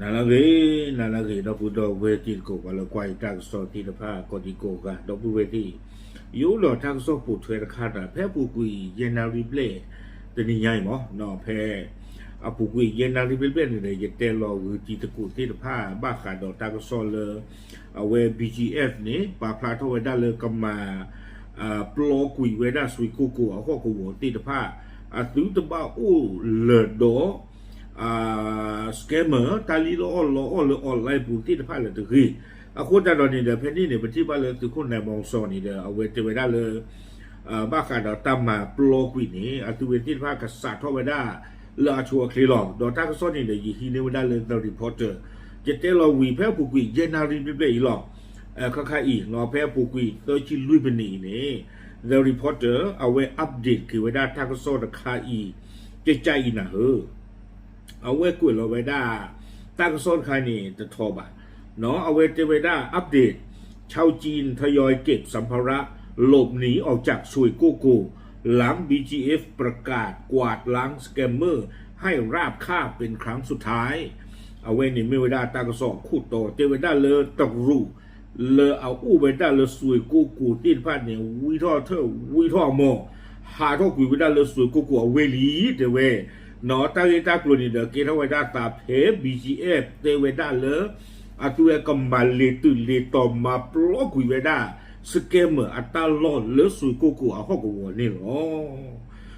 နၤလၢအဂ့ၤ, နၤလၢအဂ့ၤ ဒီပုၢ်ဒီဝဲၢ်တံၤသကိး ပှၤလၢကွၢ်ယတၢ်ကစီၣ်သ့ၣ်တဖၣ် ကိးဒံကိးဂၤ ဒီပုၢ်ဝဲၢ်သ့ၣ်, ယအိၣ်ဒီးတၢ်ကစီၣ်ပိာ်ထွဲတခါဒီး ဖဲအပူၤကွံာ်ယဲၢ်နၣ်ရံၣ်ဘျဲၣ် တနံၤညါအံၤမး, ဖဲအပူၤကွံာ်ယဲၢ်နၣ်ရံၣ်ဘျဲၣ်ဘျဲၣ်န့ၣ်ဒီး ယတဲလီၤဂုာ်တံၤသကိးသ့ၣ်တဖၣ် ဘၣ်ဃးဒီးတၢ်ကစီၣ်လၢ အဝဲ ဘံၣ်ကၠံၣ်အဲၣ်ဖ်န့ၣ် ပာ်ဖျါထီၣ်ဝဲဒၣ်လၢကမၤ ပျီကွံာ်ဝဲဒၣ်စွ့ၣ်ကိၣ်ကိၣ်အဟီၣ်ကဝီၤသ့ၣ်တဖၣ် အသုတဘၣ်အိၣ်လၢၤဒီး scammer တၢ်လံၣ်လီအီၣ်လီအီၣ်လၢ online ပူၤသ့ၣ်တဖၣ်လၢၤတဂ့ၤ. အဃိသတးဒီးန့ၣ်ဒီး ဖဲန့ၣ်န့ၣ် ပထံၣ်ဘၣ်လၢသုးခိၣ်နၢၤမီၤစီၤန့ၣ်ဒီး အဝဲတဲဝဲဒၣ်လၢ ဘၣ်ဃးဒီးတၢ်မၤပျီကွံာ်န့ၣ် အသုဝဲသ့ၣ်တဖၣ်ကစးထီၣ်ဝဲဒၣ်လၢအဆိအချ့လီၤ. ဒီးတၢ်ကစီၣ်န့ၣ်ဒီး ယဟံးန့ၢ်ဝဲဒၣ်လၢ The Reporter, ယတဲလီၤဝံၤဖဲအပူၤကွံာ်ယဲၢ်နၣ်ရံၣ်ဘျဲၣ်ဘျဲၣ်အံၤလီၤ. ခါခါအံၤ ဖဲအပူၤကွံာ်သၢဆံလွံၢ်မံးနံးအံၤန့ၣ် The Reporter အဝဲ update က့ၤဝဲဒၣ်တၢ်ကစီၣ်တခါအံၤ ကကးအံၤနၤဧၢ အဝဲကွဲးလီၤဝဲဒၣ် တၢ်ကစီၣ်တခါန့ၣ်တထီဘၣ်, အဝဲတဲဝဲဒၣ် update ชาวจีนทยอยเก็บสัมภาระหลบหนีออกจากสุเหร่ยโก้โก่ หลัง บีจีเอฟ ประกาศกวาดล้างสแกมเมอร์ให้ราบคาบเป็นครั้งสุดท้าย အဝဲန့ၣ်မ့ၢ်ဝဲဒၣ်တၢ်ကစီၣ်အခိၣ်တီ တဲဝဲဒၣ်လၢတရူး လၢအအိၣ်ဝဲဒၣ်လၢစွ့ၣ်ကိၣ်ကိၣ်သ့ၣ်တဖၣ်န့ၣ် ဝံထီၣ်ထၢၣ်ဝံထီၣ်အမီၤ ဟးထီၣ်ကွံာ်ဝဲဒၣ်လၢစွ့ၣ်ကိၣ်ကိၣ်အဝ့ၢ်လံ တဲဝဲ, တၢ်ဂ့ၢ်တၢ်ကျိၤန့ၣ်ဒီး ကဲထီၣ်ဝဲဒၣ်သးဖဲ ဘံၣ်ကၠံၣ်အဲၣ်ဖ် တဲဝဲဒၣ်လၢ အသုဝဲကမၤလ့ၤတုၤလ့ၤတီၤမၤပျီကွံာ်ဝဲဒၣ် scammer အတၢ်လီၢ်လၢစွ့ၣ်ကိၣ်ကိၣ်အဟီၣ်ကဝီၤန့ၣ်လီၤ.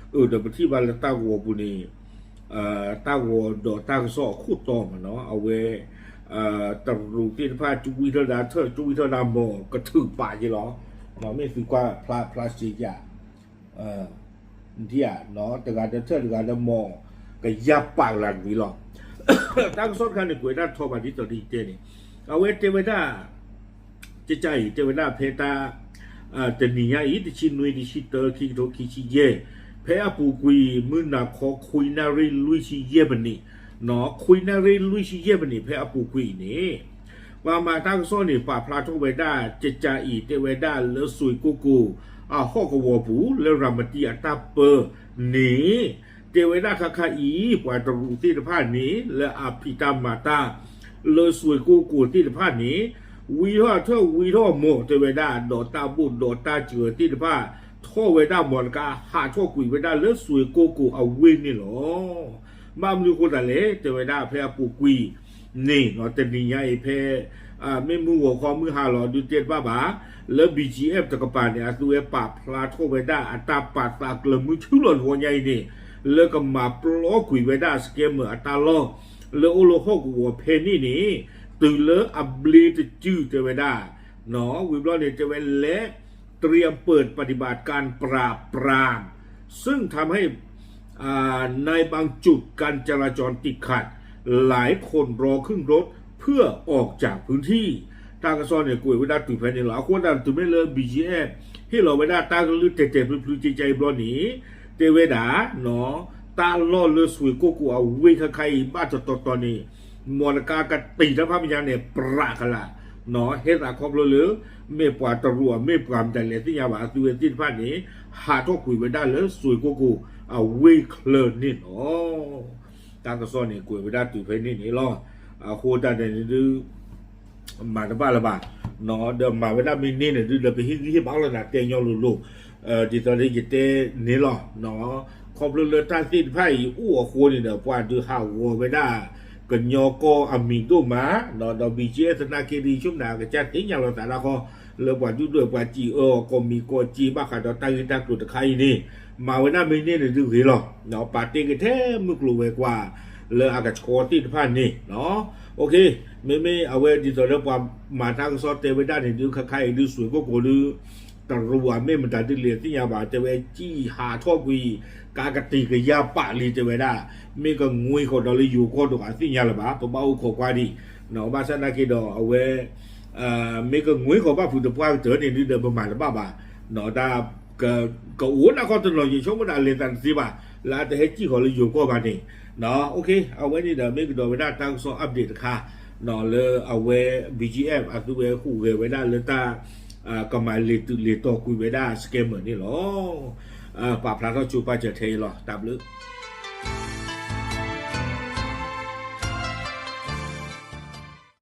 အၢ ဒီးပထံၣ်ဘၣ်လၢတၢ်ဂီၤပူၤန့ၣ် တၢ်ဂီၤဒီးတၢ်ကစီၣ်အခိၣ်တီမးနီၤ အဝဲ တရူးသ့ၣ်တဖၣ် ကဝံထီၣ်ဒၣ်ထၢၣ် ကဝံထီၣ်ဒၣ်မီၤ ကထုးပာ်က့ၤလီၤ. မ့ၢ်သုကွၢ်ဖျါဖျါစ့ယၤ ဒ်ဧါ တဂၤဒီးထၢၣ်တဂၤဒီးမီၤ ကယၢ်ပာ်ကလၤတဝံၤလီၤ. တၢ်ကစီၣ်တခါန့ၣ် ကွဲးဒၣ်ထီဘၣ်ဒ်သိးဒီးယတဲန့ၣ် အဝဲတဲဝဲဒၣ် ကကးအံၤ တဲဝဲဒၣ်ဖဲတၢ် တနံၤညါအံၤ တဆံနွံ တဆံတၢ ခံကထိခံဆံယဲၢ် ဖဲအပူၤကွံာ် မုၢ်နၤခီ ခွံနၣ်ရံၣ်လွံၢ်ဆံယဲၢ်မံးနံး ခွံနၣ်ရံၣ်လွံၢ်ဆံယဲၢ်မံးနံး ဖဲအပူၤကွံာ်အံၤန့ၣ် ပှၤမၤတၢ်ကစီၣ်န့ၣ် ပာ်ဖျါထီၣ်ဝဲဒၣ် ကကးအံၤ တဲဝဲဒၣ်လၢစွ့ၣ်ကိၣ်ကိၣ် အဟီၣ်ကဝီၤပူၤ လၢရၤမတံအတၢ်ပၢန့ၣ် တဲဝဲဒၣ်ခါခါအံၤ ပှၤတရူးသ့ၣ်တဖၣ်န့ၣ် လၢအဖံးတၢ်မၤတၢ် လၢစွ့ၣ်ကိၣ်ကိၣ်သ့ၣ်တဖၣ်န့ၣ် ဝံထီၣ်ထၢၣ်ဝံထီၣ်မီၤ တဲဝဲဒၣ် ဒီးတၢ်ဘိၣ်ဒီးတၢ်စၢၤသ့ၣ်တဖၣ် ထီၣ်ဝဲဒၣ်မီၤတကါ ဟးထီၣ်ကွံာ်ဝဲဒၣ်လၢစွ့ၣ်ကိၣ်ကိၣ်အဝ့ၢ်န့ၣ်လီၤ. ဘၣ်မနုၤအဃိသတးလဲၣ် တဲဝဲဒၣ်ဖဲအပူၤကွံာ်န့ၣ် တနံၤညါအံၤဖဲ မ့ၢ်မုၢ်ဂီၤခီမုၢ်ဟါလီၤ ဒုးတဲတဘၣ်ဘၣ် လၢ ဘံၣ်ကၠံၣ်အဲၣ်ဖ် တကပၤန့ၣ် အသုဝဲပာ်ဖျါထီၣ်ဝဲဒၣ်အတၢ်ပာ်သးကျၢၤမုၢ်ဆူၣ်လီၤတဝီညါအံၤန့ၣ် လၢကမၤပျီကွံာ်ဝဲဒၣ် scammer အတၢ်လီၢ် လၢအိၣ်လၢဟီၣ်ကဝီၤဖဲန့ၣ်န့ၣ် တုၤလၢအဘျ့တစုတဲဝဲဒၣ် ဝံၤဘျီန့ၣ်တဲဝဲလဲၣ် เตรียมเปิดปฏิบัติการปราบปราม ซึ่งทำให้ ในบางจุดการจราจรติดขัด หลายคนรอขึ้นรถเพื่อออกจากพื้นที่ တၢ်ကစီၣ်န့ၣ် ကွဲးဝဲဒၣ်တုၤဖဲန့ၣ်လီၤ. အဃိသတးတုၤမ့ၢ်လၢ ဘံၣ်ကၠံၣ်အဲၣ်ဖ် ဟ့ၣ်လီၤဝဲဒၣ်တၢ်ကလုၢ်တဲာ်တဲာ်ဖျုဖျုကဲကဲအံၤဘျီန့ၣ် တဲဝဲဒၣ် တၢ်လီၢ်လၢစွ့ၣ်ကိၣ်ကိၣ်အဝ့ၢ်ခါခါအံၤ ဘၣ်တတီၤတီၤန့ၣ် မီၤတကါကတံာ်တၢ်ဖးမညါန့ၣ် ပြးကလာ် ဟဲသးခီဖျိလၢ မ့ၢ်ပှၤတရူး မ့ၢ်ပှၤမတၤလဲၣ်သ့ၣ်ညါဘၣ် အသုဝဲသ့ၣ်တဖၣ်န့ၣ် ဟးထီၣ်ကွံာ်ဝဲဒၣ်လၢစွ့ၣ်ကိၣ်ကိၣ်အဝ့ၢ်ချၢန့ၣ်လီၤ. တၢ်ကစီၣ်န့ၣ် ကွဲးဝဲဒၣ်တုၤဖဲန့ၣ်န့ၣ်လီၤ. အဃိတၢ်န့ၣ်ဒုး မၤတဘၣ်လၢၤဘၣ်, ဒီးမၤဝဲဒၣ်မ့ၢ်န့ၢ်န့ၣ်ဒုး ဒီးပဟ့ၣ်ဂံၢ်ဟ့ၣ်ဘါလီၤနၤ တဲညီလိၤလိၤ, ဒ်သိးလၢယတဲန့ၣ်လီၤ. ခီဖျိလၢတၢ်သ့ၣ်တဖၣ်အံၤအိၣ်အဃိန့ၣ်ဒီး ပှၤဒုးဟးဂီၤဝဲဒၣ် ကညီကီၢ်အမံၤဒိၣ်မး, ဒီး ဘံၣ်ကၠံၣ်အဲၣ်ဖ် သနာ်က့ဒ်ဆိကမိၣ်နၤ ကစၢ်သ့ၣ်ညါလီၤသးဒၣ်ဃီ လၢပှၤဒုၣ်ဒွဲၣ်ပှၤစံးအၢအီၤ ကိးမံၤကိးစ့ ဘၣ်ဃးဒီးတၢ်ဂ့ၢ်တၢ်ကျိၤတခါအံၤန့ၣ်, မၤဝဲဒၣ်မ့ၢ်န့ၢ်န့ၣ်ဒုးဂ့ၤလီၤ. ပာ်တ့ၢ်က့ၤထဲမုၢ်ကျိၤဝဲၤကွာ် လၢအကဆှီသ့ၣ်တဖၣ်န့ၣ်, မ့မ့ၢ်အဝဲဒ်သိးလၢပှၤမၤတၢ်ကစီၣ်တဲဝဲဒၣ်န့ၣ်ဒုး ခါခါအံၤဒုးစွ့ၣ်ကိၣ်ကိၣ်ဒုး တရူးဧါ မ့ၢ်မတၤဒ်လဲၣ်သ့ၣ်ညါဘၣ် တဲဝဲစံၣ်ဟးထီၣ်ကွံာ် ကါကတံာ်ကယၢ်ပာ်လံတဲဝဲဒၣ်, မ့ၢ်ကငွ့ဃီၤဒီးလၢယိၤကီၢ်ဒိၣ်အသ့ၣ်ညါလၢၤဘၣ် ပဘၣ်အိၣ်ခိးကွၢ်ဒံး, ဘၣ်ဆၣ်သနာ်က့ဒီးအဝဲ မ့ၢ်ကငွ့ဃီၤဘၣ်ဖုးတပှၢ်ကတၢၢ်န့ၣ်ဒုးဒီးပမၤတဘၣ်ဘၣ်, တၢ် ကအိၣ်နၢ်ခီတနီၤ ယဆိကမိၣ်ဒၣ်လဲၤသးတသ့ဘၣ် လၢအတဟဲစံၣ်ဃီၤလၢယိၤကီၢ်ဘၣ်န့ၣ်, အဝဲန့ၣ်ဒီးမ့ၢ်ကဒီးဝဲဒၣ်တၢ်ကစီၣ် update တခါ လၢအဝဲ ဘံၣ်ကၠံၣ်အဲၣ်ဖ် အသုဝဲဟူးဂဲၤဝဲဒၣ်လၢတၢ် ကမၤလ့ၤတုၤလ့ၤတီၤကွံာ်ဝဲဒၣ် scammer န့ၣ်လီၤ. ပာ်ဖျါထီၣ်ဆိပာ်စၢၤထဲအံၤလီၤ. တၢ်ဘျုး